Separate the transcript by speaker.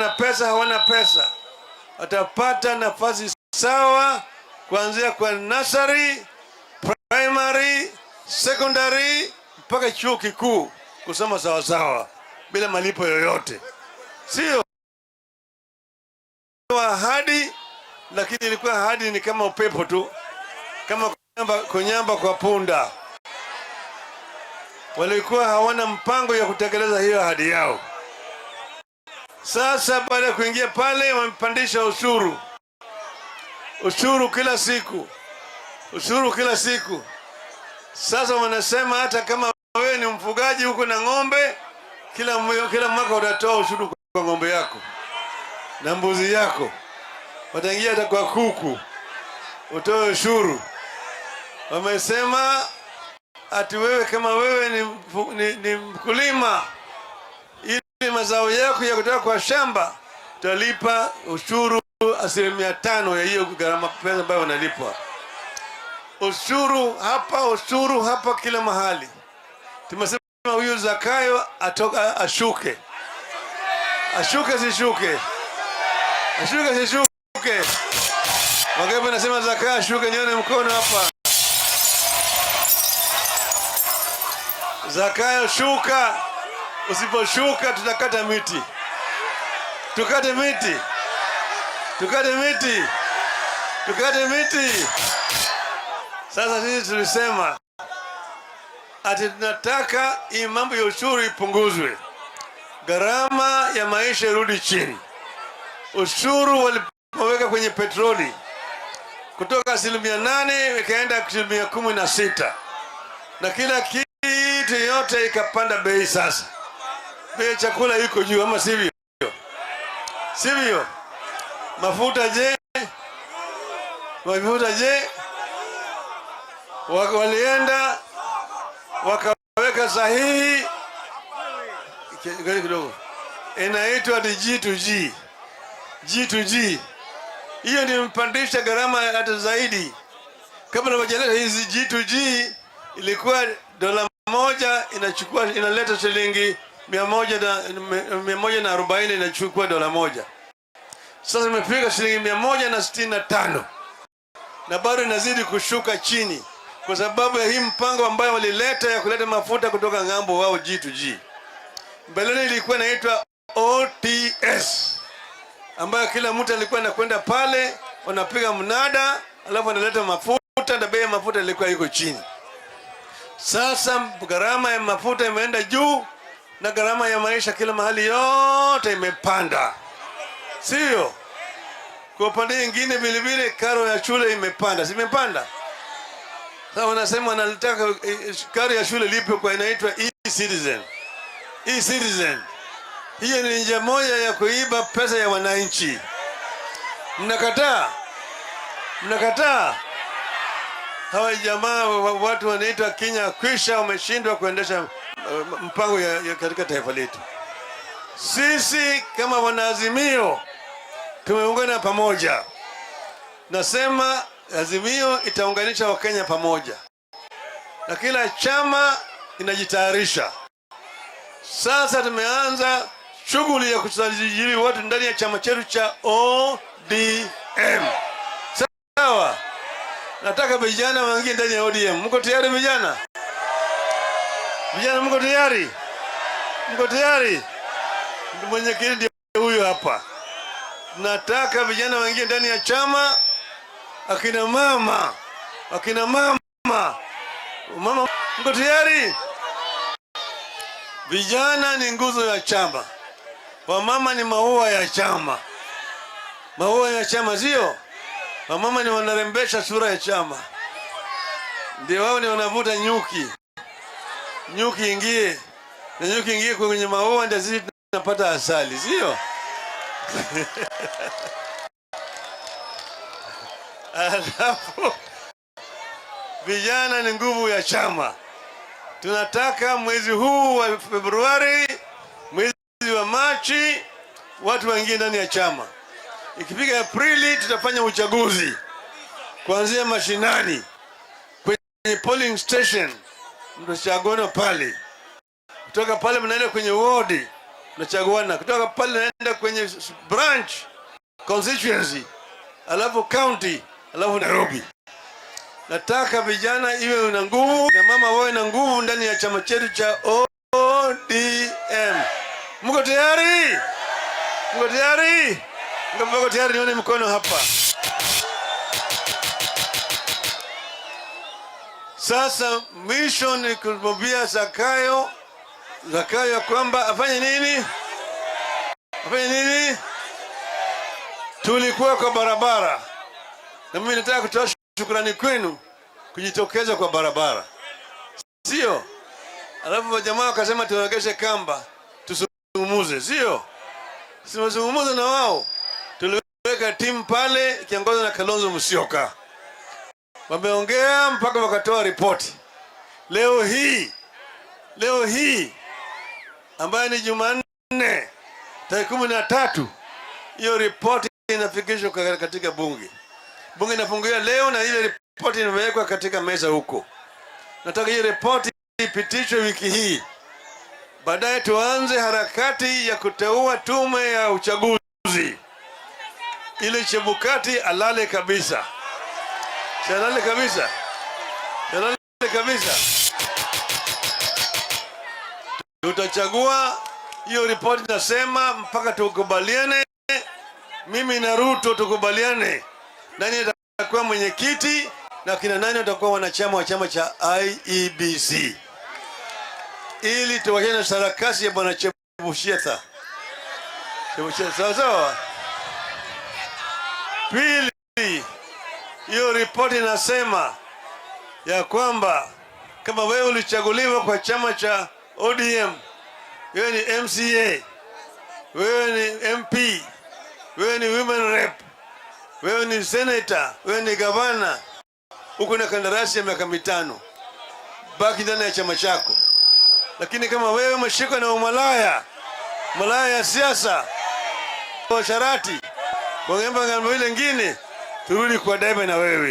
Speaker 1: na pesa, hawana pesa, watapata nafasi sawa kuanzia kwa nursery, primary, secondary mpaka chuo kikuu kusoma sawasawa bila malipo yoyote. Sio ahadi, lakini ilikuwa ahadi ni kama upepo tu, kama kunyamba kwa punda. Walikuwa hawana mpango ya kutekeleza hiyo ahadi yao. Sasa baada ya kuingia pale, wamepandisha ushuru, ushuru kila siku, ushuru kila siku. Sasa wanasema hata kama wewe ni mfugaji huko na ng'ombe, kila mwaka utatoa ushuru kwa ng'ombe yako na mbuzi yako, wataingia hata kwa kuku utoe ushuru. Wamesema ati wewe kama wewe ni mkulima, ili mazao yako ya kutoka kwa shamba utalipa ushuru 5% ya hiyo gharama pesa ambayo wanalipwa. Ushuru hapa, ushuru hapa, kila mahali. Tumesema huyu Zakayo atoka, ashuke, ashuke, sishuke, ashuke, sishuke. Wangapi nasema Zakayo ashuke? Nione mkono hapa. Zakayo shuka, usiposhuka tutakata miti. Tukate miti, tukate miti, tukate miti. Sasa sisi tulisema ati tunataka hii mambo ya ushuru ipunguzwe, gharama ya maisha irudi chini. Ushuru walipoweka kwenye petroli kutoka 8% ikaenda 16%, na kila kitu yote ikapanda bei. Sasa bei ya chakula iko juu, ama sivyo? Sivyo? Mafuta je? Mafuta je? Walienda wakaweka sahihi kidogo, inaitwa G2G. G2G hiyo ndio imepandisha gharama hata zaidi. Kabla hawajaleta hizi G2G, ilikuwa dola moja inachukua inaleta shilingi 140, inachukua dola moja. Sasa imefika shilingi 165 na bado inazidi kushuka chini kwa sababu ya hii mpango ambayo walileta ya kuleta mafuta kutoka ng'ambo wao G2G. Mbeleni ilikuwa inaitwa OTS, ambayo kila mtu alikuwa anakwenda pale wanapiga mnada, alafu analeta mafuta na bei ya mafuta ilikuwa iko chini. Sasa gharama ya mafuta imeenda juu na gharama ya maisha kila mahali yote imepanda, sio? Kwa upande mwingine vile vile karo ya shule imepanda, simepanda? Sasa wanasema wanataka karo ya shule lipe kwa inaitwa e-citizen. E-citizen. Hiyo ni njia moja ya kuiba pesa ya wananchi. Mnakataa? Mnakataa? Hawa jamaa watu wanaitwa Kenya kwisha, wameshindwa kuendesha mpango ya katika taifa letu. Sisi kama wanaazimio tumeungana pamoja. Nasema Azimio itaunganisha Wakenya pamoja, na kila chama inajitayarisha. Sasa tumeanza shughuli ya kusajili watu ndani ya chama chetu cha ODM. Sawa, nataka vijana waingie ndani ya ODM. Mko tayari vijana? Vijana mko tayari? Mko tayari? Mwenyekiti ndiye huyu hapa. Nataka vijana waingie ndani ya chama, akina mama, akina mama, mama, mko tayari? Vijana ni nguzo ya chama, wamama ni maua ya chama, maua ya chama, sio? Wamama ni wanarembesha sura ya chama, ndio wao ni wanavuta nyuki, nyuki ingie na nyuki ingie kwenye maua, ndio sisi tunapata asali, sio? Alafu vijana ni nguvu ya chama. Tunataka mwezi huu wa Februari, mwezi wa Machi, watu waingie ndani ya chama. Ikifika Aprili tutafanya uchaguzi kuanzia mashinani kwenye polling station, mtachaguana pale. Kutoka pale mnaenda kwenye wodi, Tunachaguana kutoka pale, naenda kwenye branch, constituency, alafu county, alafu Nairobi. Nataka vijana iwe na nguvu na mama wawe na nguvu ndani ya chama chetu cha ODM. Mko tayari? Mko tayari? Mko tayari? Nione mkono hapa. Sasa mwisho ni kumwambia Zakayo kwamba afanye nini? Afanye nini? Tulikuwa kwa barabara, na mimi nataka kutoa shukrani kwenu kujitokeza kwa barabara, sio? Alafu jamaa wakasema tuwegeshe kamba tusungumuze, sio? Tumezungumza na wao, tuliweka timu pale ikiongozwa na Kalonzo Musyoka, wameongea mpaka wakatoa ripoti. Leo hii ambayo ni Jumanne tarehe 13, hiyo ripoti inafikishwa katika bunge. Bunge inafunguliwa leo na ile ripoti imewekwa katika meza huko. Nataka hiyo ripoti ipitishwe wiki hii, baadaye tuanze harakati ya kuteua tume ya uchaguzi ili Chebukati alale kabisa, alale kabisa, alale kabisa. Tutachagua hiyo ripoti, nasema mpaka tukubaliane, mimi na Ruto tukubaliane nani atakuwa mwenyekiti na kina nani watakuwa wanachama wa chama cha IEBC, ili tuwachane na sarakasi ya bwana Chebuchetha. Chebuchetha, sawa sawa. Pili, hiyo ripoti inasema ya kwamba kama wewe ulichaguliwa kwa chama cha ODM, wewe ni MCA, wewe ni MP, wewe ni women rep, wewe ni senator, wewe ni gavana, uko na kandarasi ya miaka 5, baki ndani ya chama chako. Lakini kama wewe umeshikwa na umalaya, malaya ya siasa, washarati, wangemba ngambo ile nyingine, turudi kwa debe na wewe.